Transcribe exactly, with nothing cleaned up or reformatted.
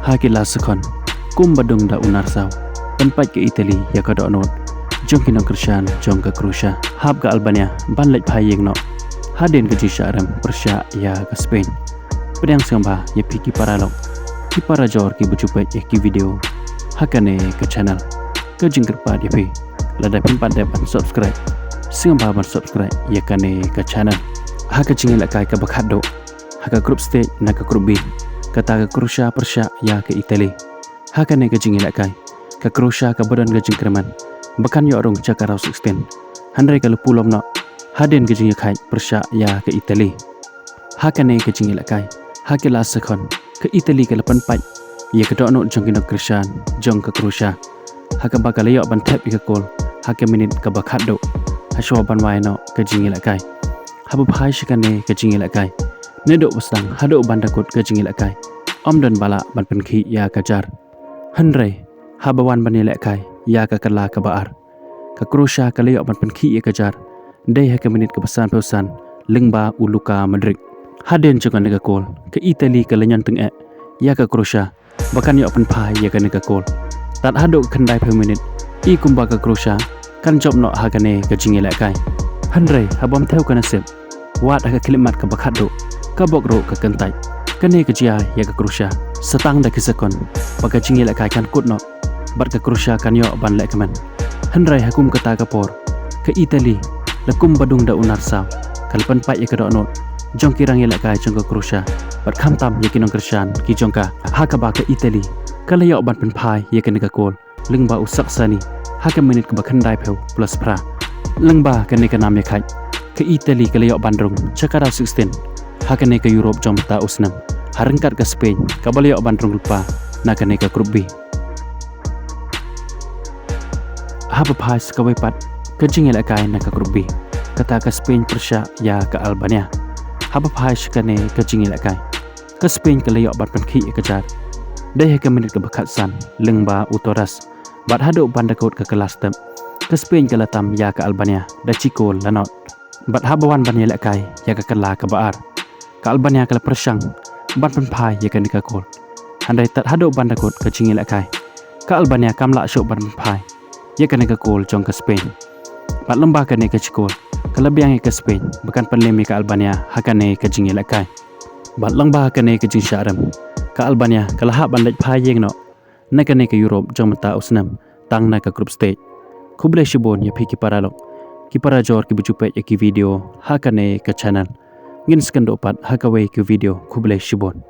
Ha ki la sekhon, kum ba dung da u narsaw, pynpait ka Italy ïa ka dohnud jong ki nongkyrshan jong ka Croatia. Hap ka Albania ban leit phai ïing noh hadien ka jingshah rem pyrshah ïa ka Spain. Pdiang sngewbha ïa phi ki paralok, ki parajor kiba ju peit ïa ki video ha kane ka channel. Ka jingkyrpad ïa phi, lada phim pat dep ban subscribe, sngewbha ban subscribe ïa kane ka channel. Ha ka jingïalehkai kaba khatduh ha ka group stage na ka group B, kata ka Croatia pyrshah ïa ka Italy. Ha kane ka jingïalehkai, ka Croatia kaba don ka jingkyrmen ba kan ïoh rung sha ka round sixteen, hynrei ka la pulom noh hadien ka jingïakhaid pyrshah ïa ka Italy. Ha kane ka jingïalehkai, ha ki la sekhon, ka Italy ka la pynpait ïa ka dohnud jong ki nongkyrshan jong ka Croatia, ha kaba ka la ïoh ban thep ïa ka kol ha ka minit kaba khatduh, ha shuwa ban wai noh ka jingïalehkai. Haba phai sha kane ka jingïalehkai, naduh ba sdang haduh ban da kut ka jingïalehkai, ym don ba lah ban pynkhih ïa ka jar. Hynrei haba wan ban ïalehkai ïa ka kylla kaba ar, ka Croatia ka la ïoh ban pynkhih ïa ka jar dei ha ka minit kaba sanphew san, lyngba u Luka Modric. Hadien jong kane ka kol, ka Italy ka la ñion tyngeh ïa ka Croatia ba kan ïoh pynphai ïa kane ka kol. Tad haduh ka khyndaiphew minit, i kumba ka Croatia kan jop noh ha kane ka jingïalehkai. Hynrei ha bym thew ka nasib, wat ha ka khyllipmat kaba khatduh, ka bok ruh ka kyntait. Kane ka jia ïa ka Croatia sa tang da ki sekon ba ka jingïalehkai kan kut noh bad ka Croatia kan ïoh ban lehkmen. Hynrei ha kum kata ka por, ka Italy, la kum ba dung da u narsaw, ka la pynpait ïa ka dohnud jong ki rangïalehkai jong ka Croatia bad khamtam ïa ki nongkyrshan ki jong ka, ha kaba ka Italy ka la ïoh ban pynphai ïa kane ka kol lyngba u Saksani ha ka minit kaba khyndaiphew plus phra. Lyngba kane ka nam ïakhaid, ka Italy ka la ïoh ban rung sha ka round sixteen ha kane ka Europe jong mynta u snem, ha ryngkat ka Spain kaba la ïoh ban rung lypa na kane ka group B. Haba phai sha kawei pat ka jingïalehkai na ka group B, kata ka Spain pyrshah ïa ka Albania. Haba phai sha kane ka jingïalehkai, ka Spain ka la ïoh ban pynkhih ïa ka jar dei ha ka minit kaba khatsan, lyngba u Torres. Bad haduh ban da kut ka kylla step, ka Spain ka la tam ïa ka Albania da shi kol la nod. Bad haba wan ban ïalehkai ïa ka kylla kaba ar, ka Albania ka la pyrshang ban pynphai ïa kane ka kol. Hynrei tad haduh ban da kut ka jingïalehkai, ka Albania kam lah shuh ban pynphai ïa kane ka kol jong ka Spain. Bad lyngba kane ka shi kol, ka la biang ïa ka Spain ba kan pynlem ïa ka Albania ha kane ka jingïalehkai. Bad lyngba kane ka jingshah rem, ka Albania ka la hap ban leit phai ïing noh na kane ka Europe jong mynta u snem tang na ka group stage. Khublei shibun ïa phi ki paralok, ki parajor kiba ju peit ïa ki video ha kane ka channel. Ngin sa ïakynduh pat ha kawei ka video. Khublei shibun.